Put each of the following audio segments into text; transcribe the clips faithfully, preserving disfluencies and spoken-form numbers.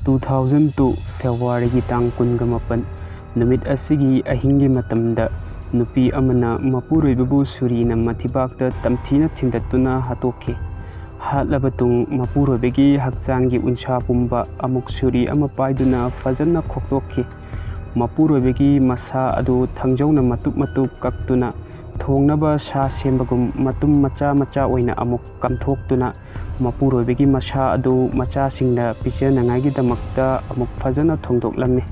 Two thousand two Februaryꯒꯤ ꯇꯥꯡ ꯀꯨꯟꯒ ꯃꯥꯄꯟ ꯅꯨꯃꯤꯠ ꯑꯁꯤꯒꯤ ꯑꯍꯤꯡꯒꯤ ꯃꯇꯝꯗ ꯅꯨꯄꯤ ꯑꯃꯅ ꯃꯄꯨꯔꯣꯏꯕꯕꯨ ꯁꯨꯔꯤꯅ ꯃꯊꯤꯕꯥꯛꯇ ꯇꯝꯊꯤꯅ ꯊꯤꯟꯗꯠꯇꯨꯅ ꯍꯥꯠꯇꯣꯛꯈꯤ꯫ ꯍꯥꯠꯂꯕ ꯇꯨꯡ ꯃꯄꯨꯔꯣꯏꯕꯒꯤ ꯍꯛꯆꯥꯡꯒꯤ ꯎꯟꯁꯥ ꯄꯨꯝꯕ ꯑꯃꯨꯛ ꯁꯨꯔꯤ ꯑꯃ ꯄꯥꯏꯗꯨꯅ ꯐꯖꯅ ꯈꯣꯛꯇꯣꯛꯈꯤ꯫ ꯃꯄꯨꯔꯣꯏꯕꯒꯤ ꯃꯁꯥ ꯑꯗꯨ ꯊꯥꯡꯖꯧꯅ ꯃꯇꯨꯞ ꯃꯇꯨꯞ ꯀꯛꯇꯨꯅ ꯊꯣꯡꯅꯕ ꯁꯥ ꯁꯦꯝꯕꯒꯨꯝ ꯃꯇꯨꯝ ꯃꯆꯥ ꯃꯆꯥ ꯑꯣꯏꯅ ꯑꯃꯨꯛ ꯀꯥꯝꯊꯣꯛꯇꯨꯅ ꯃꯄꯨꯔꯣꯏꯕꯒꯤ ꯃꯁꯥ ꯑꯗꯨ ꯃꯆꯥꯁꯤꯡꯗ ꯄꯤꯖꯅꯉꯥꯏꯒꯤꯗꯃꯛꯇ ꯑꯃꯨꯛ ꯐꯖꯅ ꯊꯣꯡꯗꯣꯛꯂꯝꯃꯤ꯫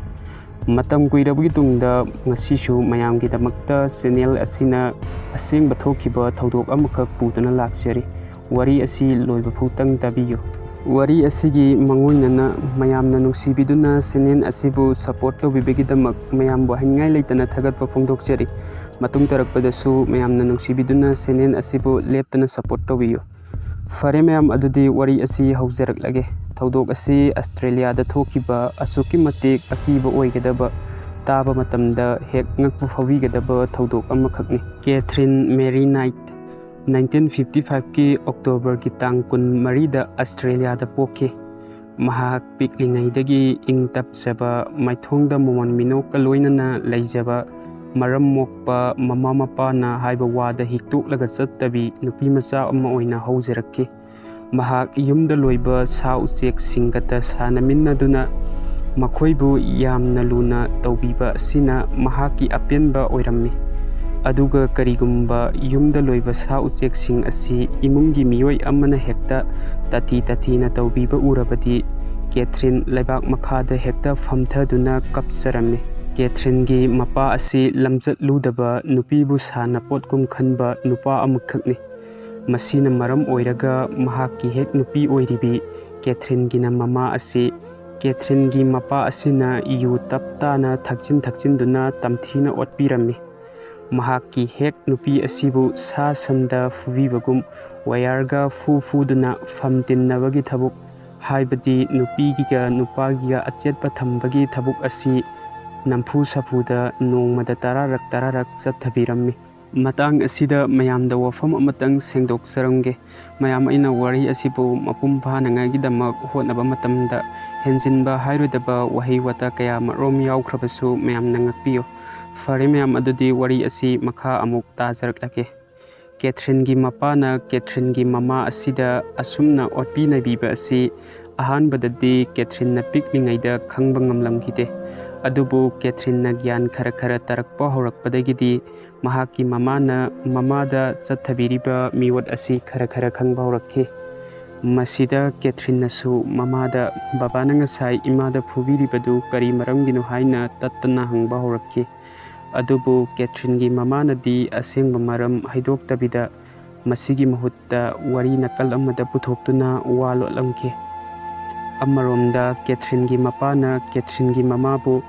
ꯃꯇꯝ ꯀꯨꯏꯔꯕꯒꯤ ꯇꯨꯡꯗ ꯉꯁꯤꯁꯨ ꯃꯌꯥꯝꯒꯤꯗꯃꯛꯇ ꯆꯦꯅꯦꯜ ꯑꯁꯤꯅ ꯑꯁꯦꯡꯕ ꯊꯣꯛꯈꯤꯕ ꯊꯧꯗꯣꯛ ꯑꯃꯈꯛ ꯄꯨꯗꯨꯅ ꯂꯥꯛꯆꯔꯤ꯫ ꯋꯥꯔꯤ ꯑꯁꯤ ꯂꯣꯏꯕ ꯐꯥꯎꯇꯪ ꯇꯥꯕꯤꯌꯨ꯫ ꯋꯥꯔꯤ ꯑꯁꯤꯒꯤ ꯃꯥꯡꯑꯣꯏꯅꯅ ꯃꯌꯥꯝꯅ ꯅꯨꯡꯁꯤꯕꯤꯗꯨꯅ ꯆꯦꯅꯦꯜ ꯑꯁꯤꯕꯨ ꯁꯄꯣꯔꯠ ꯇꯧꯕꯤꯕꯒꯤꯗꯃꯛ ꯃꯌꯥꯝꯕꯨ ꯍꯥꯏꯅꯤꯡꯉꯥꯏ ꯂꯩꯇꯅ ꯊꯥꯒꯠꯄ ꯐꯣꯡꯗꯣꯛꯆꯔꯤ꯫ ꯃꯇꯨꯡ ꯇꯥꯔꯛꯄꯗꯁꯨ ꯃꯌꯥꯝꯅ ꯅꯨꯡꯁꯤꯕꯤꯗꯨꯅ ꯆꯦꯅꯦꯜ ꯑꯁꯤꯕꯨ ꯂꯦꯞꯇꯅ ꯁꯄꯣꯔꯠ ꯇꯧꯕꯤꯌꯨ꯫ ꯐꯔꯦ ꯃꯌꯥꯝ, ꯑꯗꯨꯗꯤ ꯋꯥꯔꯤ ꯑꯁꯤ ꯍꯧꯖꯔꯛꯂꯒꯦ꯫ ꯊꯧꯗꯣꯛ ꯑꯁꯤ ꯑꯁꯇ꯭ꯔꯦꯂꯤꯌꯥꯗ ꯊꯣꯛꯈꯤꯕ ꯑꯁꯨꯛꯀꯤ ꯃꯇꯤꯛ ꯑꯀꯤꯕ ꯑꯣꯏꯒꯗꯕ, ꯇꯥꯕ ꯃꯇꯝꯗ ꯍꯦꯛ ꯉꯛꯄ ꯐꯥꯎꯕꯤꯒꯗꯕ ꯊꯧꯗꯣꯛ ꯑꯃꯈꯛꯅꯤ꯫ Catherine Mary night, nineteen fifty ꯐꯥꯏꯚꯀꯤ ꯑꯣꯛꯇꯣꯕꯔꯒꯤ ꯇꯥꯡ ꯀꯨꯟꯃꯔꯤꯗ ꯑꯁꯇ꯭ꯔꯦꯂꯤꯌꯥꯗ ꯄꯣꯛꯈꯤ꯫ ꯃꯍꯥꯛ ꯄꯤꯛꯂꯤꯉꯩꯗꯒꯤ ꯏꯪ ꯇꯞꯆꯕ, ꯃꯥꯏꯊꯣꯡꯗ ꯃꯣꯃꯣꯟ ꯃꯤꯅꯣꯛꯀ ꯂꯣꯏꯅꯅ ꯂꯩꯖꯕ, ꯃꯔꯝ ꯃꯣꯛꯄ, ꯃꯃꯥ ꯃꯄꯥꯅ ꯍꯥꯏꯕ ꯋꯥꯗ ꯍꯤꯛꯇꯣꯛꯂꯒ ꯆꯠꯇꯕꯤ ꯅꯨꯄꯤ ꯃꯆꯥ ꯑꯃ ꯑꯣꯏꯅ ꯍꯧꯖꯔꯛꯈꯤ꯫ ꯃꯍꯥꯛ ꯌꯨꯝꯗ ꯂꯣꯏꯕ ꯁꯥ ꯎꯆꯦꯛꯁꯤꯡꯒꯇ ꯁꯥꯟꯅꯃꯤꯟꯅꯗꯨꯅ ꯃꯈꯣꯏꯕꯨ ꯌꯥꯝꯅ ꯂꯨꯅ ꯇꯧꯕꯤꯕ ꯑꯁꯤꯅ ꯃꯍꯥꯛꯀꯤ ꯑꯄꯦꯟꯕ ꯑꯣꯏꯔꯝꯃꯤ꯫ ꯑꯗꯨꯒ ꯀꯔꯤꯒꯨꯝꯕ ꯌꯨꯝꯗ ꯂꯣꯏꯕ ꯁꯥ ꯎꯆꯦꯛꯁꯤꯡ ꯑꯁꯤ ꯏꯃꯨꯡꯒꯤ ꯃꯤꯑꯣꯏ ꯑꯃꯅ ꯍꯦꯛꯇ ꯇꯥꯊꯤ ꯇꯥꯊꯤꯅ ꯇꯧꯕꯤꯕ ꯎꯔꯕꯗꯤ, ꯀꯦꯊꯔꯤꯟ ꯂꯩꯕꯥꯛ ꯃꯈꯥꯗ ꯍꯦꯛꯇ ꯐꯝꯊꯗꯨꯅ ꯀꯞꯆꯔꯝꯃꯤ꯫ ꯀꯦꯊꯔꯤꯟꯒꯤ ꯃꯄꯥ ꯑꯁꯤ ꯂꯝꯆꯠ ꯂꯨꯗꯕ, ꯅꯨꯄꯤꯕꯨ ꯁꯥꯟꯅꯄꯣꯠꯀꯨꯝ ꯈꯟꯕ ꯅꯨꯄꯥ ꯑꯃꯈꯛꯅꯤ꯫ ꯃꯁꯤꯅ ꯃꯔꯝ ꯑꯣꯏꯔꯒ ꯃꯍꯥꯛꯀꯤ ꯍꯦꯛ ꯅꯨꯄꯤ ꯑꯣꯏꯔꯤꯕꯤ ꯀꯦꯊꯔꯤꯟꯒꯤꯅ ꯃꯃꯥ ꯑꯁꯤ ꯀꯦꯊꯔꯤꯟꯒꯤ ꯃꯄꯥ ꯑꯁꯤꯅ ꯌꯨ ꯇꯞ ꯇꯥꯅ ꯊꯛꯆꯤꯟ ꯊꯛꯆꯤꯟꯗꯨꯅ ꯇꯝꯊꯤꯅ ꯑꯣꯠꯄꯤꯔꯝꯃꯤ꯫ ꯃꯍꯥꯛꯀꯤ ꯍꯦꯛ ꯅꯨꯄꯤ ꯑꯁꯤꯕꯨ ꯁꯥ ꯁꯟꯗ ꯐꯨꯕꯤꯕꯒꯨꯝ ꯋꯥꯌꯔꯒ ꯐꯨ ꯐꯨꯗꯨꯅ ꯐꯝ ꯇꯤꯟꯅꯕꯒꯤ ꯊꯕꯛ, ꯍꯥꯏꯕꯗꯤ ꯅꯨꯄꯤꯒꯤꯒ ꯅꯨꯄꯥꯒꯤꯒ ꯑꯆꯦꯠꯄ ꯊꯝꯕꯒꯤ ꯊꯕꯛ ꯑꯁꯤ ꯅꯝꯐꯨ ꯁꯥꯐꯨꯗ ꯅꯣꯡꯃꯗ ꯇꯔꯥꯔꯛ ꯇꯔꯥꯔꯛ ꯆꯠꯊꯕꯤꯔꯝꯃꯤ꯫ ꯃꯇꯥꯡ ꯑꯁꯤꯗ ꯃꯌꯥꯝꯗ ꯋꯥꯐꯝ ꯑꯃꯇꯪ ꯁꯦꯡꯗꯣꯛꯆꯔꯝꯒꯦ꯫ ꯃꯌꯥꯝ, ꯑꯩꯅ ꯋꯥꯔꯤ ꯑꯁꯤꯕꯨ ꯃꯄꯨꯡ ꯐꯥꯅꯉꯥꯏꯒꯤꯗꯃꯛ ꯍꯣꯠꯅꯕ ꯃꯇꯝꯗ ꯍꯦꯟꯖꯤꯟꯕ ꯍꯥꯏꯔꯣꯏꯗꯕ ꯋꯥꯍꯩ ꯋꯥꯇꯥ ꯀꯌꯥ ꯃꯔꯨꯝ ꯌꯥꯎꯈ꯭ꯔꯕꯁꯨ ꯃꯌꯥꯝꯅ ꯉꯥꯛꯄꯤꯌꯨ꯫ ꯐꯔꯦ ꯃꯌꯥꯝ, ꯑꯗꯨꯗꯤ ꯋꯥꯔꯤ ꯑꯁꯤ ꯃꯈꯥ ꯑꯃꯨꯛ ꯇꯥꯖꯔꯛꯂꯒꯦ꯫ ꯀꯦꯊ꯭ꯔꯤꯟꯒꯤ ꯃꯄꯥꯅ ꯀꯦꯊ꯭ꯔꯤꯟꯒꯤ ꯃꯃꯥ ꯑꯁꯤꯗ ꯑꯁꯨꯝꯅ ꯑꯣꯠꯄꯤ ꯅꯩꯕꯤꯕ ꯑꯁꯤ ꯑꯍꯥꯟꯕꯗꯗꯤ ꯀꯦꯊ꯭ꯔꯤꯟꯅ ꯄꯤꯛꯂꯤꯉꯩꯗ ꯈꯪꯕ ꯉꯝꯂꯝꯈꯤꯗꯦ꯫ ꯑꯗꯨꯕꯨ ꯀꯦꯊ꯭ꯔꯤꯟꯅ ꯒ꯭ꯌꯥꯟ ꯈꯔ ꯈꯔ ꯇꯥꯔꯛꯄ ꯍꯧꯔꯛꯄꯗꯒꯤꯗꯤ ꯃꯍꯥꯛꯀꯤ ꯃꯃꯥꯅ ꯃꯃꯥꯗ ꯆꯠꯊꯕꯤꯔꯤꯕ ꯃꯤꯑꯣꯠ ꯑꯁꯤ ꯈꯔ ꯈꯔ ꯈꯪꯕ ꯍꯧꯔꯛꯈꯤ꯫ ꯃꯁꯤꯗ ꯀꯦꯊ꯭ꯔꯤꯟꯅꯁꯨ ꯃꯃꯥꯗ, "ꯕꯕꯥꯅ ꯉꯁꯥꯏ ꯏꯃꯥꯗ ꯐꯨꯕꯤꯔꯤꯕꯗꯨ ꯀꯔꯤ ꯃꯔꯝꯒꯤꯅꯣ?" ꯍꯥꯏꯅ ꯇꯠꯇꯅ ꯍꯪꯕ ꯍꯧꯔꯛꯈꯤ꯫ ꯑꯗꯨꯕꯨ ꯀꯦꯊ꯭ꯔꯤꯟꯒꯤ ꯃꯃꯥꯅꯗꯤ ꯑꯁꯦꯡꯕ ꯃꯔꯝ ꯍꯥꯏꯗꯣꯛꯇꯕꯤꯗ ꯃꯁꯤꯒꯤ ꯃꯍꯨꯠꯇ ꯋꯥꯔꯤ ꯅꯥꯀꯜ ꯑꯃꯗ ꯄꯨꯊꯣꯛꯇꯨꯅ ꯋꯥ ꯂꯣꯠꯂꯝꯈꯤ꯫ ꯑꯃꯔꯣꯝꯗ ꯀꯦꯊ꯭ꯔꯤꯟꯒꯤ ꯃꯄꯥꯅ ꯀꯦꯊ꯭ꯔꯤꯟꯒꯤ ꯃꯃꯥꯕꯨ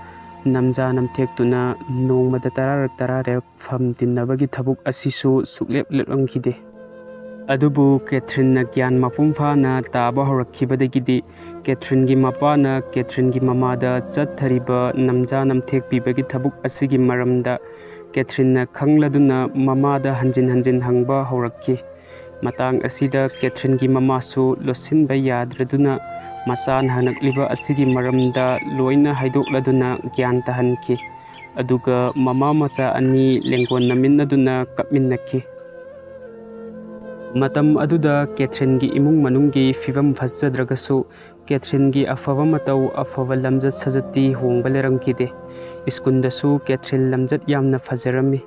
ꯅꯝꯖꯥ ꯅꯝꯊꯦꯛꯇꯨꯅ ꯅꯣꯡꯃꯗ ꯇꯔꯥꯔꯛ ꯇꯔꯥꯔꯛ ꯐꯝ ꯇꯤꯟꯅꯕꯒꯤ ꯊꯕꯛ ꯑꯁꯤꯁꯨ ꯁꯨꯛꯂꯦꯞ ꯂꯦꯞꯂꯝꯈꯤꯗꯦ꯫ ꯑꯗꯨꯕꯨ ꯀꯦꯊ꯭ꯔꯤꯟꯅ ꯒ꯭ꯌꯥꯟ ꯃꯄꯨꯡ ꯐꯥꯅ ꯇꯥꯕ ꯍꯧꯔꯛꯈꯤꯕꯗꯒꯤꯗꯤ ꯀꯦꯊ꯭ꯔꯤꯟꯒꯤ ꯃꯄꯥꯅ ꯀꯦꯊ꯭ꯔꯤꯟꯒꯤ ꯃꯃꯥꯗ ꯆꯠꯊꯔꯤꯕ ꯅꯝꯖꯥ ꯅꯝꯊꯦꯛꯄꯤꯕꯒꯤ ꯊꯕꯛ ꯑꯁꯤꯒꯤ ꯃꯔꯝꯗ ꯀꯦꯊ꯭ꯔꯤꯟꯅ ꯈꯪꯂꯗꯨꯅ ꯃꯃꯥꯗ ꯍꯟꯖꯤꯟ ꯍꯟꯖꯤꯟ ꯍꯪꯕ ꯍꯧꯔꯛꯈꯤ꯫ ꯃꯇꯥꯡ ꯑꯁꯤꯗ ꯀꯦꯊ꯭ꯔꯤꯟꯒꯤ ꯃꯃꯥꯁꯨ ꯂꯣꯠꯁꯤꯟꯕ ꯌꯥꯗ꯭ꯔꯗꯨꯅ ꯃꯆꯥꯅ ꯍꯪꯂꯛꯂꯤꯕ ꯑꯁꯤꯒꯤ ꯃꯔꯝꯗ ꯂꯣꯏꯅ ꯍꯥꯏꯗꯣꯛꯂꯗꯨꯅ ꯒ꯭ꯌꯥꯟ ꯇꯥꯍꯟꯈꯤ꯫ ꯑꯗꯨꯒ ꯃꯃꯥ ꯃꯆꯥ ꯑꯅꯤ ꯂꯦꯡꯒꯣꯟꯅꯃꯤꯟꯅꯗꯨꯅ ꯀꯞꯃꯤꯟꯅꯈꯤ꯫ ꯃꯇꯝ ꯑꯗꯨꯗ ꯀꯦꯊ꯭ꯔꯤꯟꯒꯤ ꯏꯃꯨꯡ ꯃꯅꯨꯡꯒꯤ ꯐꯤꯕꯝ ꯐꯠꯆꯗ꯭ꯔꯒꯁꯨ ꯀꯦꯊ꯭ꯔꯤꯟꯒꯤ ꯑꯐꯕ ꯃꯇꯧ, ꯑꯐꯕ ꯂꯝꯆꯠ ꯁꯥꯖꯠꯇꯤ ꯍꯣꯡꯕ ꯂꯩꯔꯝꯈꯤꯗꯦ꯫ ꯁ꯭ꯀꯨꯜꯗꯁꯨ ꯀꯦꯊ꯭ꯔꯤꯟ ꯂꯝꯆꯠ ꯌꯥꯝꯅ ꯐꯖꯔꯝꯃꯤ꯫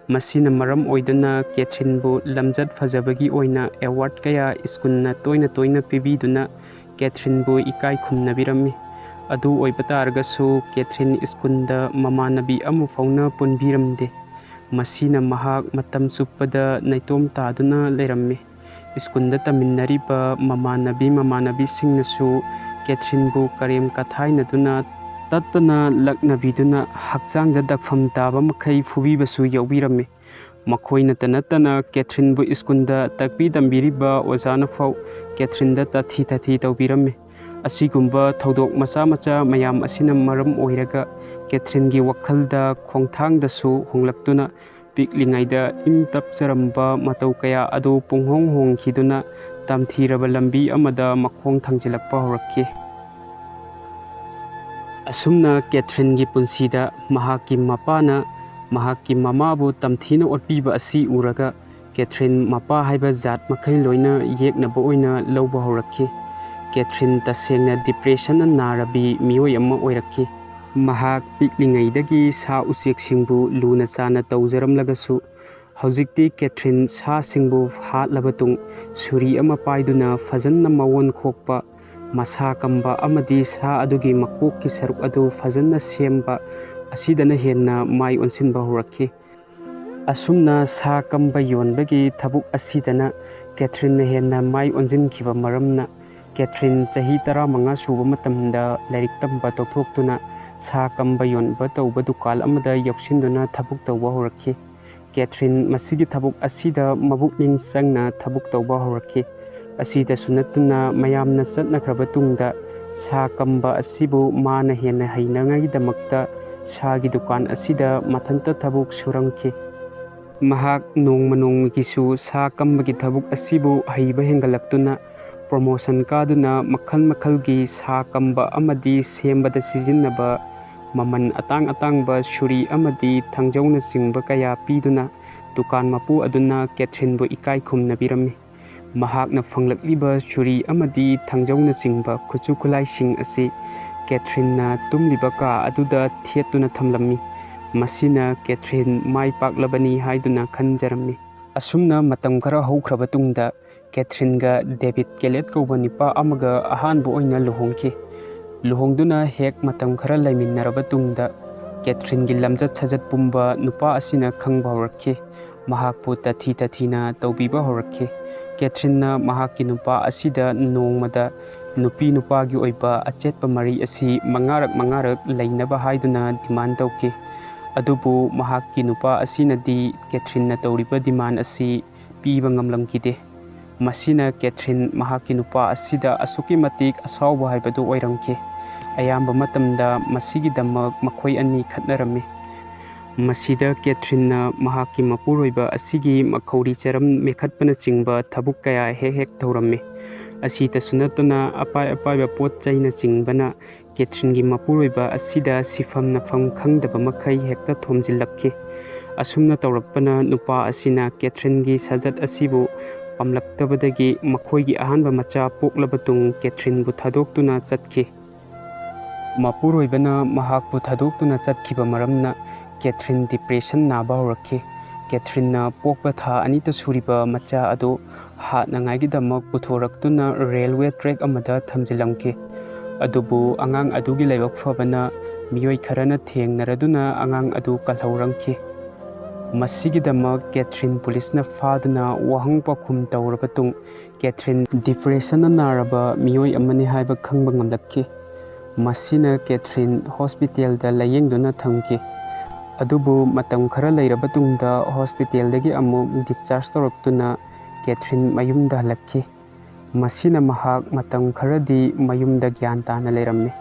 ꯃꯁꯤꯅ ꯃꯔꯝ ꯑꯣꯏꯗꯨꯅ ꯀꯦꯊ꯭ꯔꯤꯟꯕꯨ ꯂꯝꯆꯠ ꯐꯖꯕꯒꯤ ꯑꯣꯏꯅ ꯑꯦꯋꯥꯔꯗ ꯀꯌꯥ ꯁ꯭ꯀꯨꯜꯅ ꯇꯣꯏꯅ ꯇꯣꯏꯅ ꯄꯤꯕꯤꯗꯨꯅ ꯀꯦꯊ꯭ꯔꯤꯟꯕꯨ ꯏꯀꯥꯏ ꯈꯨꯝꯅꯕꯤꯔꯝꯃꯤ꯫ ꯑꯗꯨ ꯑꯣꯏꯕ ꯇꯥꯔꯒꯁꯨ ꯀꯦꯊ꯭ꯔꯤꯟ ꯁ꯭ꯀꯨꯜꯗ ꯃꯃꯥꯟꯅꯕꯤ ꯑꯃ ꯐꯥꯎꯅ ꯄꯨꯟꯕꯤꯔꯝꯗꯦ꯫ ꯃꯁꯤꯅ ꯃꯍꯥꯛ ꯃꯇꯝ ꯆꯨꯞꯄꯗ ꯅꯥꯏꯇꯣꯝ ꯇꯥꯗꯨꯅ ꯂꯩꯔꯝꯃꯤ꯫ ꯁ꯭ꯀꯨꯜꯗ ꯇꯝꯃꯤꯟꯅꯔꯤꯕ ꯃꯃꯥꯟꯅꯕꯤ ꯃꯃꯥꯟꯅꯕꯤꯁꯤꯡꯅꯁꯨ ꯀꯦꯊ꯭ꯔꯤꯟꯕꯨ ꯀꯔꯦꯝ ꯀꯊꯥꯏꯅꯗꯨꯅ ꯇꯠꯇꯅ ꯂꯛꯅꯕꯤꯗꯨꯅ ꯍꯛꯆꯥꯡꯗ ꯗꯛꯐꯝ ꯇꯥꯕ ꯃꯈꯩ ꯐꯨꯕꯤꯕꯁꯨ ꯌꯥꯎꯕꯤꯔꯝꯃꯤ꯫ ꯃꯈꯣꯏꯅꯇ ꯅꯠꯇꯅ ꯀꯦꯊ꯭ꯔꯤꯟꯕꯨ ꯁ꯭ꯀꯨꯜꯗ ꯇꯥꯛꯄꯤ ꯇꯝꯕꯤꯔꯤꯕ ꯑꯣꯖꯥꯅ ꯐꯥꯎ ꯀꯦꯊ꯭ꯔꯤꯟꯗ ꯇꯥꯊꯤ ꯇꯥꯊꯤ ꯇꯧꯕꯤꯔꯝꯃꯤ꯫ ꯑꯁꯤꯒꯨꯝꯕ ꯊꯧꯗꯣꯛ ꯃꯆꯥ ꯃꯆꯥ ꯃꯌꯥꯝ ꯑꯁꯤꯅ ꯃꯔꯝ ꯑꯣꯏꯔꯒ ꯀꯦꯊ꯭ꯔꯤꯟꯒꯤ ꯋꯥꯈꯜꯗ ꯈꯣꯡꯊꯥꯡꯗꯁꯨ ꯍꯣꯡꯂꯛꯇꯨꯅ ꯄꯤꯛꯂꯤꯉꯩꯗ ꯏꯪ ꯇꯞꯆꯔꯝꯕ ꯃꯇꯧ ꯀꯌꯥ ꯑꯗꯨ ꯄꯨꯡꯍꯣꯡ ꯍꯣꯡꯈꯤꯗꯨꯅ ꯇꯝꯊꯤꯔꯕ ꯂꯝꯕꯤ ꯑꯃꯗ ꯃꯈꯣꯡ ꯊꯥꯡꯖꯤꯜꯂꯛꯄ ꯍꯧꯔꯛꯈꯤ꯫ ꯑꯁꯨꯝꯅ ꯀꯦꯊ꯭ꯔꯤꯟꯒꯤ ꯄꯨꯟꯁꯤꯗ ꯃꯍꯥꯛꯀꯤ ꯃꯄꯥꯅ ꯃꯍꯥꯛꯀꯤ ꯃꯃꯥꯕꯨ ꯇꯝꯊꯤꯅ ꯑꯣꯠꯄꯤꯕ ꯑꯁꯤ ꯎꯔꯒ, ꯀꯦꯊ꯭ꯔꯤꯟ ꯃꯄꯥ ꯍꯥꯏꯕ ꯖꯥꯠ ꯃꯈꯩ ꯂꯣꯏꯅ ꯌꯦꯛꯅꯕ ꯑꯣꯏꯅ ꯂꯧꯕ ꯍꯧꯔꯛꯈꯤ꯫ ꯀꯦꯊ꯭ꯔꯤꯟ ꯇꯁꯦꯡꯅ ꯗꯤꯄ꯭ꯔꯦꯁꯟꯅ ꯅꯥꯔꯕꯤ ꯃꯤꯑꯣꯏ ꯑꯃ ꯑꯣꯏꯔꯛꯈꯤ꯫ ꯃꯍꯥꯛ ꯄꯤꯛꯂꯤꯉꯩꯗꯒꯤ ꯁꯥ ꯎꯆꯦꯛꯁꯤꯡꯕꯨ ꯂꯨꯅ ꯆꯥꯅ ꯇꯧꯖꯔꯝꯂꯒꯁꯨ, ꯍꯧꯖꯤꯛꯇꯤ ꯀꯦꯊ꯭ꯔꯤꯟ ꯁꯥꯁꯤꯡꯕꯨ ꯍꯥꯠꯂꯕ ꯇꯨꯡ ꯁꯨꯔꯤ ꯑꯃ ꯄꯥꯏꯗꯨꯅ ꯐꯖꯅ ꯃꯑꯣꯟ ꯈꯣꯛꯄ, ꯃꯁꯥ ꯀꯝꯕ ꯑꯃꯗꯤ ꯁꯥ ꯑꯗꯨꯒꯤ ꯃꯀꯣꯛꯀꯤ ꯁꯔꯨꯛ ꯑꯗꯨ ꯐꯖꯅ ꯁꯦꯝꯕ ꯑꯁꯤꯗꯅ ꯍꯦꯟꯅ ꯃꯥꯏ ꯑꯣꯟꯁꯤꯟꯕ ꯍꯧꯔꯛꯈꯤ꯫ ꯑꯁꯨꯝꯅ ꯁꯥ ꯀꯝꯕ ꯌꯣꯟꯕꯒꯤ ꯊꯕꯛ ꯑꯁꯤꯗꯅ ꯀꯦꯊ꯭ꯔꯤꯟꯅ ꯍꯦꯟꯅ ꯃꯥꯏ ꯑꯣꯟꯁꯤꯟꯈꯤꯕ ꯃꯔꯝꯅ, ꯀꯦꯊ꯭ꯔꯤꯟ ꯆꯍꯤ ꯇꯔꯥꯃꯉꯥ ꯁꯨꯕ ꯃꯇꯝꯗ ꯂꯥꯏꯔꯤꯛ ꯇꯝꯕ ꯇꯣꯛꯊꯣꯛꯇꯨꯅ ꯁꯥ ꯀꯝꯕ ꯌꯣꯟꯕ ꯇꯧꯕ ꯗꯨꯀꯥꯟ ꯑꯃꯗ ꯌꯥꯎꯁꯤꯟꯗꯨꯅ ꯊꯕꯛ ꯇꯧꯕ ꯍꯧꯔꯛꯈꯤ꯫ ꯀꯦꯊ꯭ꯔꯤꯟ ꯃꯁꯤꯒꯤ ꯊꯕꯛ ꯑꯁꯤꯗ ꯃꯄꯨꯛꯅꯤꯡ ꯆꯪꯅ ꯊꯕꯛ ꯇꯧꯕ ꯍꯧꯔꯛꯈꯤ꯫ ꯑꯁꯤꯗꯁꯨ ꯅꯠꯇꯅ, ꯃꯌꯥꯝꯅ ꯆꯠꯅꯈ꯭ꯔꯕ ꯇꯨꯡꯗ ꯁꯥ ꯀꯝꯕ ꯑꯁꯤꯕꯨ ꯃꯥꯅ ꯍꯦꯟꯅ ꯍꯩꯅꯉꯥꯏꯒꯤꯗꯃꯛꯇ ꯁꯥꯒꯤ ꯗꯨꯀꯥꯟ ꯑꯁꯤꯗ ꯃꯊꯟꯇ ꯊꯕꯛ ꯁꯨꯔꯝꯈꯤ꯫ ꯃꯍꯥꯛ ꯅꯣꯡꯃ ꯅꯣꯡꯃꯒꯤꯁꯨ ꯁꯥ ꯀꯝꯕꯒꯤ ꯊꯕꯛ ꯑꯁꯤꯕꯨ ꯍꯩꯕ ꯍꯦꯟꯒꯠꯂꯛꯇꯨꯅ, ꯄ꯭ꯔꯣꯃꯣꯁꯟ ꯀꯥꯗꯨꯅ ꯃꯈꯜ ꯃꯈꯜꯒꯤ ꯁꯥ ꯀꯝꯕ ꯑꯃꯗꯤ ꯁꯦꯝꯕꯗ ꯁꯤꯖꯤꯟꯅꯕ ꯃꯃꯜ ꯑꯇꯥꯡ ꯑꯇꯥꯡꯕ ꯁꯨꯔꯤ ꯑꯃꯗꯤ ꯊꯥꯡꯖꯧꯅꯆꯤꯡꯕ ꯀꯌꯥ ꯄꯤꯗꯨꯅ ꯗꯨꯀꯥꯟ ꯃꯄꯨ ꯑꯗꯨꯅ ꯀꯦꯊ꯭ꯔꯤꯟꯕꯨ ꯏꯀꯥꯏ ꯈꯨꯝꯅꯕꯤꯔꯝꯃꯤ꯫ ꯃꯍꯥꯛꯅ ꯐꯪꯂꯛꯂꯤꯕ ꯁꯨꯔꯤ ꯑꯃꯗꯤ ꯊꯥꯡꯖꯧꯅꯆꯤꯡꯕ ꯈꯨꯠꯁꯨ ꯈꯨꯠꯂꯥꯏꯁꯤꯡ ꯑꯁꯤ ꯀꯦꯊ꯭ꯔꯤꯟꯅ ꯇꯨꯝꯂꯤꯕ ꯀꯥ ꯑꯗꯨꯗ ꯊꯦꯠꯇꯨꯅ ꯊꯝꯂꯝꯃꯤ꯫ ꯃꯁꯤꯅ ꯀꯦꯊ꯭ꯔꯤꯟ ꯃꯥꯏ ꯄꯥꯛꯂꯕꯅꯤ ꯍꯥꯏꯗꯨꯅ ꯈꯟꯖꯔꯝꯃꯤ꯫ ꯑꯁꯨꯝꯅ ꯃꯇꯝ ꯈꯔ ꯍꯧꯈ꯭ꯔꯕ ꯇꯨꯡꯗ ꯀꯦꯊ꯭ꯔꯤꯟꯒ ꯗꯦꯕꯤꯠ ꯀꯦꯂꯦꯠ ꯀꯧꯕ ꯅꯨꯄꯥ ꯑꯃꯒ ꯑꯍꯥꯟꯕ ꯑꯣꯏꯅ ꯂꯨꯍꯣꯡꯈꯤ꯫ ꯂꯨꯍꯣꯡꯗꯨꯅ ꯍꯦꯛ ꯃꯇꯝ ꯈꯔ ꯂꯩꯃꯤꯟꯅꯔꯕ ꯇꯨꯡꯗ, ꯀꯦꯊ꯭ꯔꯤꯟꯒꯤ ꯂꯝꯆꯠ ꯁꯥꯖꯠ ꯄꯨꯝꯕ ꯅꯨꯄꯥ ꯑꯁꯤꯅ ꯈꯪꯕ ꯍꯧꯔꯛꯈꯤ꯫ ꯃꯍꯥꯛꯄꯨ ꯇꯊꯤ ꯇꯊꯤꯅ ꯇꯧꯕꯤꯕ ꯍꯧꯔꯛꯈꯤ꯫ ꯀꯦꯊ꯭ꯔꯤꯟꯅ ꯃꯍꯥꯛꯀꯤ ꯅꯨꯄꯥ ꯑꯁꯤꯗ ꯅꯣꯡꯃꯗ ꯅꯨꯄꯤ ꯅꯨꯄꯥꯒꯤ ꯑꯣꯏꯕ ꯑꯆꯦꯠꯄ ꯃꯔꯤ ꯑꯁꯤ ꯃꯉꯥꯔꯛ ꯃꯉꯥꯔꯛ ꯂꯩꯅꯕ ꯍꯥꯏꯗꯨꯅ ꯗꯤꯃꯥꯟ ꯇꯧꯈꯤ꯫ ꯑꯗꯨꯕꯨ ꯃꯍꯥꯛꯀꯤ ꯅꯨꯄꯥ ꯑꯁꯤꯅꯗꯤ ꯀꯦꯊ꯭ꯔꯤꯟꯅ ꯇꯧꯔꯤꯕ ꯗꯤꯃꯥꯟ ꯑꯁꯤ ꯄꯤꯕ ꯉꯝꯂꯝꯈꯤꯗꯦ꯫ ꯃꯁꯤꯅ ꯀꯦꯊ꯭ꯔꯤꯟ ꯃꯍꯥꯛꯀꯤ ꯅꯨꯄꯥ ꯑꯁꯤꯗ ꯑꯁꯨꯛꯀꯤ ꯃꯇꯤꯛ ꯑꯁꯥꯎꯕ ꯍꯥꯏꯕꯗꯨ ꯑꯣꯏꯔꯝꯈꯤ꯫ ꯑꯌꯥꯝꯕ ꯃꯇꯝꯗ ꯃꯁꯤꯒꯤꯗꯃꯛ ꯃꯈꯣꯏ ꯑꯅꯤ ꯈꯠꯅꯔꯝꯃꯤ꯫ ꯃꯁꯤꯗ ꯀꯦꯊ꯭ꯔꯤꯟꯅ ꯃꯍꯥꯛꯀꯤ ꯃꯄꯨꯔꯣꯏꯕ ꯑꯁꯤꯒꯤ ꯃꯈꯧꯔꯤ ꯆꯔꯝ ꯃꯦꯈꯠꯄꯅꯆꯤꯡꯕ ꯊꯕꯛ ꯀꯌꯥ ꯍꯦꯛ ꯍꯦꯛ ꯇꯧꯔꯝꯃꯤ꯫ ꯑꯁꯤꯇꯁꯨ ꯅꯠꯇꯅ ꯑꯄꯥꯏ ꯑꯄꯥꯏꯕ ꯄꯣꯠ ꯆꯩꯅꯆꯤꯡꯕꯅ ꯀꯦꯊ꯭ꯔꯤꯟꯒꯤ ꯃꯄꯨꯔꯣꯏꯕ ꯑꯁꯤꯗ ꯁꯤꯐꯝ ꯅꯐꯝ ꯈꯪꯗꯕ ꯃꯈꯩ ꯍꯦꯛꯇ ꯊꯣꯝꯖꯤꯜꯂꯛꯈꯤ꯫ ꯑꯁꯨꯝꯅ ꯇꯧꯔꯛꯄꯅ ꯅꯨꯄꯥ ꯑꯁꯤꯅ ꯀꯦꯊ꯭ꯔꯤꯟꯒꯤ ꯁꯖꯠ ꯑꯁꯤꯕꯨ ꯄꯥꯝꯂꯛꯇꯕꯗꯒꯤ ꯃꯈꯣꯏꯒꯤ ꯑꯍꯥꯟꯕ ꯃꯆꯥ ꯄꯣꯛꯂꯕ ꯇꯨꯡ ꯀꯦꯊ꯭ꯔꯤꯟꯕꯨ ꯊꯥꯗꯣꯛꯇꯨꯅ ꯆꯠꯈꯤ꯫ ꯃꯄꯨꯔꯣꯏꯕꯅ ꯃꯍꯥꯛꯄꯨ ꯊꯥꯗꯣꯛꯇꯨꯅ ꯆꯠꯈꯤꯕ ꯃꯔꯝꯅ ꯀꯦꯊ꯭ꯔꯤꯟ depression ꯅꯥꯕ ꯍꯧꯔꯛꯈꯤ꯫ ꯀꯦꯊ꯭ꯔꯤꯟꯅ ꯄꯣꯛꯄ ꯊꯥ ꯑꯅꯤꯇ ꯁꯨꯔꯤꯕ ꯃꯆꯥ ꯑꯗꯨ ꯍꯥꯠꯅꯉꯥꯏꯒꯤꯗꯃꯛ ꯄꯨꯊꯣꯔꯛꯇꯨꯅ railway track ꯑꯃꯗ ꯊꯝꯖꯤꯜꯂꯝꯈꯤ꯫ ꯑꯗꯨꯕꯨ ꯑꯉꯥꯡ ꯑꯗꯨꯒꯤ ꯂꯥꯏꯕꯛ ꯐꯕꯅ ꯃꯤꯑꯣꯏ ꯈꯔꯅ ꯊꯦꯡꯅꯔꯗꯨꯅ ꯑꯉꯥꯡ ꯑꯗꯨ ꯀꯜꯍꯧꯔꯝꯈꯤ꯫ ꯃꯁꯤꯒꯤꯗꯃꯛ ꯀꯦꯊ꯭ꯔꯤꯟ ꯄꯨꯂꯤꯁꯅ ꯐꯥꯗꯨꯅ ꯋꯥꯍꯪ ꯄꯥꯎꯈꯨꯝ ꯇꯧꯔꯕ ꯇꯨꯡ ꯀꯦꯊ꯭ꯔꯤꯟ depression ꯅꯥꯔꯕ ꯃꯤꯑꯣꯏ ꯑꯃꯅꯤ ꯍꯥꯏꯕ ꯈꯪꯕ ꯉꯝꯂꯛꯈꯤ꯫ ꯃꯁꯤꯅ ꯀꯦꯊ꯭ꯔꯤꯟ ꯍꯣꯁꯄꯤꯇꯥꯜꯗ ꯂꯥꯌꯦꯡꯗꯨꯅ ꯊꯝꯈꯤ꯫ ꯑꯗꯨꯕꯨ ꯃꯇꯝ ꯈꯔ ꯂꯩꯔꯕ ꯇꯨꯡꯗ ꯍꯣꯁꯄꯤꯇꯥꯜꯗꯒꯤ ꯑꯃꯨꯛ discharge ꯇꯧꯔꯛꯇꯨꯅ ꯀꯦꯊ꯭ꯔꯤꯟ ꯃꯌꯨꯝꯗ ꯍꯜꯂꯛꯈꯤ꯫ ꯃꯁꯤꯅ ꯃꯍꯥꯛ ꯃꯇꯝ ꯈꯔꯗꯤ ꯃꯌꯨꯝꯗ ꯒ꯭ꯌꯥꯟ ꯇꯥꯅ ꯂꯩꯔꯝꯃꯤ꯫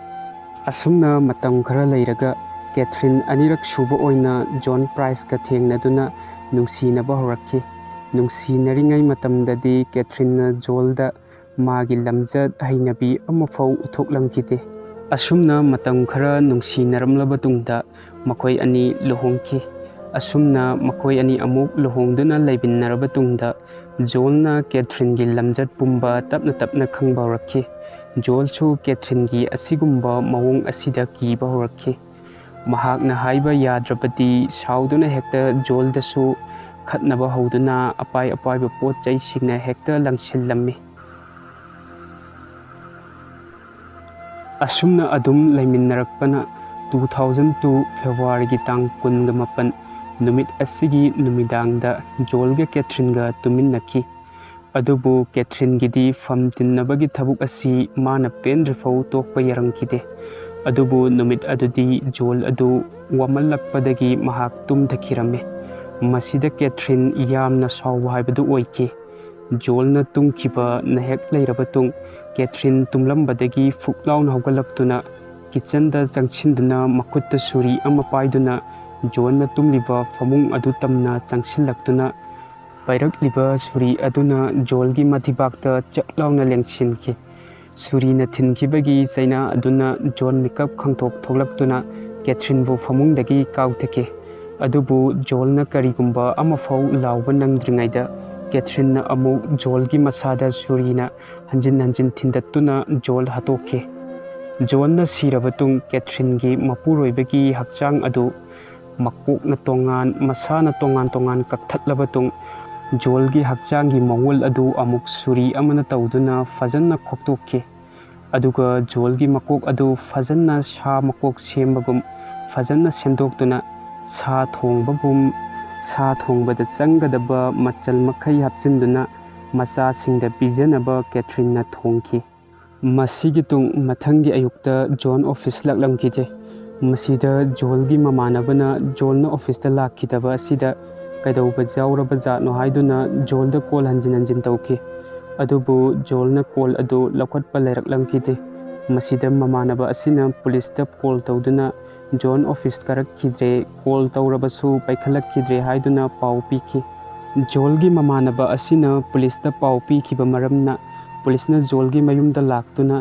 ꯑꯁꯨꯝꯅ ꯃꯇꯝ ꯈꯔ ꯂꯩꯔꯒ ꯀꯦꯊ꯭ꯔꯤꯟ ꯑꯅꯤꯔꯛ ꯁꯨꯕ ꯑꯣꯏꯅ ꯖꯣꯟ ꯄ꯭ꯔꯥꯏꯁꯀ ꯊꯦꯡꯅꯗꯨꯅ ꯅꯨꯡꯁꯤꯅꯕ ꯍꯧꯔꯛꯈꯤ꯫ ꯅꯨꯡꯁꯤꯅꯔꯤꯉꯩ ꯃꯇꯝꯗꯗꯤ ꯀꯦꯊ꯭ꯔꯤꯟꯅ ꯖꯣꯜꯗ ꯃꯥꯒꯤ ꯂꯝꯆꯠ ꯍꯩꯅꯕꯤ ꯑꯃꯐꯥꯎ ꯎꯠꯊꯣꯛꯂꯝꯈꯤꯗꯦ꯫ ꯑꯁꯨꯝꯅ ꯃꯇꯝ ꯈꯔ ꯅꯨꯡꯁꯤꯅꯔꯝꯂꯕ ꯇꯨꯡꯗ ꯃꯈꯣꯏ ꯑꯅꯤ ꯂꯨꯍꯣꯡꯈꯤ꯫ ꯑꯁꯨꯝꯅ ꯃꯈꯣꯏ ꯑꯅꯤ ꯑꯃꯨꯛ ꯂꯨꯍꯣꯡꯗꯨꯅ ꯂꯩꯃꯤꯟꯅꯔꯕ ꯇꯨꯡꯗ ꯖꯣꯜꯅ ꯀꯦꯊ꯭ꯔꯤꯟꯒꯤ ꯂꯝꯆꯠ ꯄꯨꯝꯕ ꯇꯞꯅ ꯇꯞꯅ ꯈꯪꯕ ꯍꯧꯔꯛꯈꯤ꯫ ꯖꯣꯜꯁꯨ ꯀꯦꯊ꯭ꯔꯤꯟꯒꯤ ꯑꯁꯤꯒꯨꯝꯕ ꯃꯑꯣꯡ ꯑꯁꯤꯗ ꯀꯤꯕ ꯍꯧꯔꯛꯈꯤ꯫ ꯃꯍꯥꯛꯅ ꯍꯥꯏꯕ ꯌꯥꯗ꯭ꯔꯕꯗꯤ ꯁꯥꯎꯗꯨꯅ ꯍꯦꯛꯇ ꯖꯣꯜꯗꯁꯨ ꯈꯠꯅꯕ ꯍꯧꯗꯨꯅ ꯑꯄꯥꯏ ꯑꯄꯥꯏꯕ ꯄꯣꯠ ꯆꯩꯁꯤꯡꯅ ꯍꯦꯛꯇ ꯂꯪꯁꯤꯜꯂꯝꯃꯤ꯫ ꯑꯁꯨꯝꯅ ꯑꯗꯨꯝ ꯂꯩꯃꯤꯟꯅꯔꯛꯄꯅ two thousand two Februaryꯒꯤ ꯇꯥꯡ ꯀꯨꯟꯒ ꯃꯥꯄꯟ ꯅꯨꯃꯤꯠ ꯑꯁꯤꯒꯤ ꯅꯨꯃꯤꯗꯥꯡꯗ ꯖꯣꯜꯒ ꯀꯦꯊ꯭ꯔꯤꯟꯒ ꯇꯨꯃꯤꯟꯅꯈꯤ꯫ ꯑꯗꯨꯕꯨ ꯀꯦꯊ꯭ꯔꯤꯟꯒꯤꯗꯤ ꯐꯝ ꯇꯤꯟꯅꯕꯒꯤ ꯊꯕꯛ ꯑꯁꯤ ꯃꯥꯅ ꯄꯦꯟꯗ꯭ꯔꯤꯐꯥꯎ ꯇꯣꯛꯄ ꯌꯥꯔꯝꯈꯤꯗꯦ꯫ ꯑꯗꯨꯕꯨ ꯅꯨꯃꯤꯠ ꯑꯗꯨꯗꯤ ꯖꯣꯜ ꯑꯗꯨ ꯋꯥꯃꯜꯂꯛꯄꯗꯒꯤ ꯃꯍꯥꯛ ꯇꯨꯝꯊꯈꯤꯔꯝꯃꯤ꯫ ꯃꯁꯤꯗ ꯀꯦꯊ꯭ꯔꯤꯟ ꯌꯥꯝꯅ ꯁꯥꯎꯕ ꯍꯥꯏꯕꯗꯨ ꯑꯣꯏꯈꯤ꯫ ꯖꯣꯜꯅ ꯇꯨꯝꯈꯤꯕ ꯅꯥꯏꯍꯥꯛ ꯂꯩꯔꯕ ꯇꯨꯡ ꯀꯦꯊ꯭ꯔꯤꯟ ꯇꯨꯝꯂꯝꯕꯗꯒꯤ ꯐꯨꯛ ꯂꯥꯎꯅ ꯍꯧꯒꯠꯂꯛꯇꯨꯅ kitchenꯗ ꯆꯪꯁꯤꯟꯗꯨꯅ ꯃꯈꯨꯠꯇ ꯁꯨꯔꯤ ꯑꯃ ꯄꯥꯏꯗꯨꯅ ꯖꯣꯟꯅ ꯇꯨꯝꯂꯤꯕ ꯐꯃꯨꯡ ꯑꯗꯨ ꯇꯝꯅ ꯆꯪꯁꯤꯜꯂꯛꯇꯨꯅ ꯄꯥꯏꯔꯛꯂꯤꯕ ꯁꯨꯔꯤ ꯑꯗꯨꯅ ꯖꯣꯜꯒꯤ ꯃꯊꯤꯕꯥꯛꯇ ꯆꯛ ꯂꯥꯎꯅ ꯂꯦꯡꯁꯤꯟꯈꯤ꯫ ꯁꯨꯔꯤꯅ ꯊꯤꯟꯈꯤꯕꯒꯤ ꯆꯩꯅꯥ ꯑꯗꯨꯅ ꯖꯣꯟ ꯃꯤꯀꯞ ꯈꯪꯊꯣꯛ ꯊꯣꯛꯂꯛꯇꯨꯅ ꯀꯦꯊ꯭ꯔꯤꯟꯕꯨ ꯐꯃꯨꯡꯗꯒꯤ ꯀꯥꯎꯊꯈꯤ꯫ ꯑꯗꯨꯕꯨ ꯖꯣꯜꯅ ꯀꯔꯤꯒꯨꯝꯕ ꯑꯃꯐꯥꯎ ꯂꯥꯎꯕ ꯅꯪꯗ꯭ꯔꯤꯉꯩꯗ ꯀꯦꯊ꯭ꯔꯤꯟꯅ ꯑꯃꯨꯛ ꯖꯣꯜꯒꯤ ꯃꯁꯥꯗ ꯁꯨꯔꯤꯅ ꯍꯟꯖꯤꯟ ꯍꯟꯖꯤꯟ ꯊꯤꯟꯗꯠꯇꯨꯅ ꯖꯣꯜ ꯍꯥꯠꯇꯣꯛꯈꯤ꯫ ꯖꯣꯟꯅ ꯁꯤꯔꯕ ꯇꯨꯡ ꯀꯦꯊ꯭ꯔꯤꯟꯒꯤ ꯃꯄꯨꯔꯣꯏꯕꯒꯤ ꯍꯛꯆꯥꯡ ꯑꯗꯨ ꯃꯀꯣꯛꯅ ꯇꯣꯉꯥꯟ, ꯃꯁꯥꯅ ꯇꯣꯉꯥꯟ ꯇꯣꯉꯥꯟ ꯀꯛꯊꯠꯂꯕ ꯇꯨꯡ ꯖꯣꯜꯒꯤ ꯍꯛꯆꯥꯡꯒꯤ ꯃꯑꯣꯜ ꯑꯗꯨ ꯑꯃꯨꯛ ꯁꯨꯔꯤ ꯑꯃꯅ ꯇꯧꯗꯨꯅ ꯐꯖꯅ ꯈꯣꯛꯇꯣꯛꯈꯤ꯫ ꯑꯗꯨꯒ ꯖꯣꯜꯒꯤ ꯃꯀꯣꯛ ꯑꯗꯨ ꯐꯖꯅ ꯁꯥ ꯃꯀꯣꯛ ꯁꯦꯝꯕꯒꯨꯝ ꯐꯖꯅ ꯁꯦꯝꯗꯣꯛꯇꯨꯅ ꯁꯥ ꯊꯣꯡꯕꯒꯨꯝ, ꯁꯥ ꯊꯣꯡꯕꯗ ꯆꯪꯒꯗꯕ ꯃꯆꯜ ꯃꯈꯩ ꯍꯥꯞꯆꯤꯟꯗꯨꯅ ꯃꯆꯥꯁꯤꯡꯗ ꯄꯤꯖꯅꯕ ꯀꯦꯊ꯭ꯔꯤꯟꯅ ꯊꯣꯡꯈꯤ꯫ ꯃꯁꯤꯒꯤ ꯇꯨꯡ ꯃꯊꯪꯒꯤ ꯑꯌꯨꯛꯇ ꯖꯣꯟ ꯑꯣꯐꯤꯁ ꯂꯥꯛꯂꯝꯈꯤꯗꯦ꯫ ꯃꯁꯤꯗ ꯖꯣꯜꯒꯤ ꯃꯃꯥꯟꯅꯕꯅ ꯖꯣꯜꯅ ꯑꯣꯐꯤꯁꯇ ꯂꯥꯛꯈꯤꯗꯕ ꯑꯁꯤꯗ ꯀꯩꯗꯧꯕ ꯌꯥꯎꯔꯕ ꯖꯥꯠꯅꯣ ꯍꯥꯏꯗꯨꯅ ꯖꯣꯜꯗ ꯀꯣꯜ ꯍꯟꯖꯤꯟ ꯍꯟꯖꯤꯟ ꯇꯧꯈꯤ꯫ ꯑꯗꯨꯕꯨ ꯖꯣꯜꯅ ꯀꯣꯜ ꯑꯗꯨ ꯂꯧꯈꯠꯄ ꯂꯩꯔꯛꯂꯝꯈꯤꯗꯦ꯫ ꯃꯁꯤꯗ ꯃꯃꯥꯟꯅꯕ ꯑꯁꯤꯅ ꯄꯨꯂꯤꯁꯇ ꯀꯣꯜ ꯇꯧꯗꯨꯅ ꯖꯣꯟ ꯑꯣꯐꯤꯁ ꯀꯥꯔꯛꯈꯤꯗ꯭ꯔꯦ, ꯀꯣꯜ ꯇꯧꯔꯕꯁꯨ ꯄꯥꯏꯈꯠꯂꯛꯈꯤꯗ꯭ꯔꯦ ꯍꯥꯏꯗꯨꯅ ꯄꯥꯎ ꯄꯤꯈꯤ꯫ ꯖꯣꯜꯒꯤ ꯃꯃꯥꯟꯅꯕ ꯑꯁꯤꯅ ꯄꯨꯂꯤꯁꯇ ꯄꯥꯎ ꯄꯤꯈꯤꯕ ꯃꯔꯝꯅ ꯄꯨꯂꯤꯁꯅ ꯖꯣꯜꯒꯤ ꯃꯌꯨꯝꯗ ꯂꯥꯛꯇꯨꯅ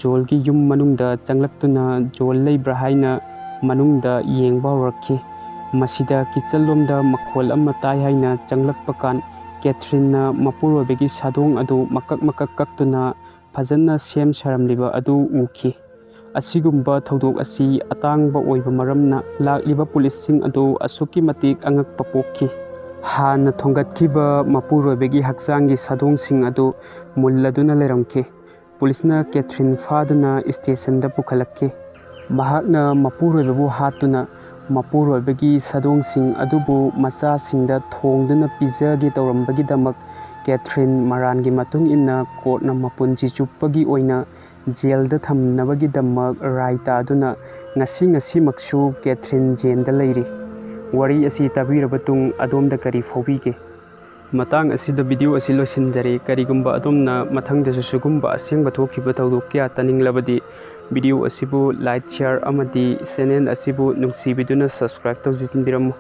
ꯖꯣꯜꯒꯤ ꯌꯨꯝ ꯃꯅꯨꯡꯗ ꯆꯪꯂꯛꯇꯨꯅ ꯖꯣꯜ ꯂꯩꯕ꯭ꯔꯥ ꯍꯥꯏꯅ ꯃꯅꯨꯡꯗ ꯌꯦꯡꯕ ꯍꯧꯔꯛꯈꯤ꯫ ꯃꯁꯤꯗ ꯀꯤꯠꯆꯟꯂꯣꯝꯗ ꯃꯈꯣꯜ ꯑꯃ ꯇꯥꯏ ꯍꯥꯏꯅ ꯆꯪꯂꯛꯄ ꯀꯥꯟ ꯀꯦꯊ꯭ꯔꯤꯟꯅ ꯃꯄꯨꯔꯣꯏꯕꯒꯤ ꯁꯥꯗꯣꯡ ꯑꯗꯨ ꯃꯀꯛ ꯃꯀꯛ ꯀꯛꯇꯨꯅ ꯐꯖꯅ ꯁꯦꯝ ꯁꯥꯔꯝꯂꯤꯕ ꯑꯗꯨ ꯎꯈꯤ꯫ ꯑꯁꯤꯒꯨꯝꯕ ꯊꯧꯗꯣꯛ ꯑꯁꯤ ꯑꯇꯥꯡꯕ ꯑꯣꯏꯕ ꯃꯔꯝꯅ ꯂꯥꯛꯂꯤꯕ ꯄꯨꯂꯤꯁꯁꯤꯡ ꯑꯗꯨ ꯑꯁꯨꯛꯀꯤ ꯃꯇꯤꯛ ꯑꯉꯛꯄ ꯄꯣꯛꯈꯤ꯫ ꯍꯥꯟꯅ ꯊꯣꯡꯒꯠꯈꯤꯕ ꯃꯄꯨꯔꯣꯏꯕꯒꯤ ꯍꯛꯆꯥꯡꯒꯤ ꯁꯥꯗꯣꯡꯁꯤꯡ ꯑꯗꯨ ꯃꯨꯜꯂꯗꯨꯅ ꯂꯩꯔꯝꯈꯤ꯫ ꯄꯨꯂꯤꯁꯅ ꯀꯦꯊ꯭ꯔꯤꯟ ꯐꯥꯗꯨꯅ ꯁ꯭ꯇꯦꯁꯟꯗ ꯄꯨꯈꯠꯂꯛꯈꯤ꯫ ꯃꯍꯥꯛꯅ ꯃꯄꯨꯔꯣꯏꯕꯕꯨ ꯍꯥꯠꯇꯨꯅ ꯃꯄꯨꯔꯣꯏꯕꯒꯤ ꯁꯥꯗꯣꯡꯁꯤꯡ ꯑꯗꯨꯕꯨ ꯃꯆꯥꯁꯤꯡꯗ ꯊꯣꯡꯗꯨꯅ ꯄꯤꯖꯒꯦ ꯇꯧꯔꯝꯕꯒꯤꯗꯃꯛ ꯀꯦꯊ꯭ꯔꯤꯟ ꯃꯔꯥꯟꯒꯤ ꯃꯇꯨꯡ ꯏꯟꯅ ꯀꯣꯔꯠꯅ ꯃꯄꯨꯟꯁꯤ ꯆꯨꯞꯄꯒꯤ ꯑꯣꯏꯅ ꯖꯦꯜꯗ ꯊꯝꯅꯕꯒꯤꯗꯃꯛ ꯔꯥꯏ ꯇꯥꯗꯨꯅ ꯉꯁꯤ ꯉꯁꯤꯃꯛꯁꯨ ꯀꯦꯊ꯭ꯔꯤꯟ ꯖꯦꯜꯗ ꯂꯩꯔꯤ꯫ ꯋꯥꯔꯤ ꯑꯁꯤ ꯇꯥꯕꯤꯔꯕ ꯇꯨꯡ ꯑꯗꯣꯝꯗ ꯀꯔꯤ ꯐꯥꯎꯕꯤꯒꯦ? ꯃꯇꯥꯡ ꯑꯁꯤꯗ ꯚꯤꯗꯤꯑꯣ ꯑꯁꯤ ꯂꯣꯏꯁꯤꯟꯖꯔꯦ꯫ ꯀꯔꯤꯒꯨꯝꯕ ꯑꯗꯣꯝꯅ ꯃꯊꯪꯗꯁꯨ ꯁꯤꯒꯨꯝꯕ ꯑꯁꯦꯡꯕ ꯊꯣꯛꯈꯤꯕ ꯊꯧꯗꯣꯛ ꯀꯌꯥ ꯇꯥꯅꯤꯡꯂꯕꯗꯤ Video ꯑꯁꯤꯕꯨ like, share ꯑꯃꯗꯤ channel ꯑꯁꯤꯕꯨ ꯅꯨꯡꯁꯤꯕꯤꯗꯨꯅ subscribe ꯇꯧꯁꯤꯟꯕꯤꯔꯝꯃꯨ꯫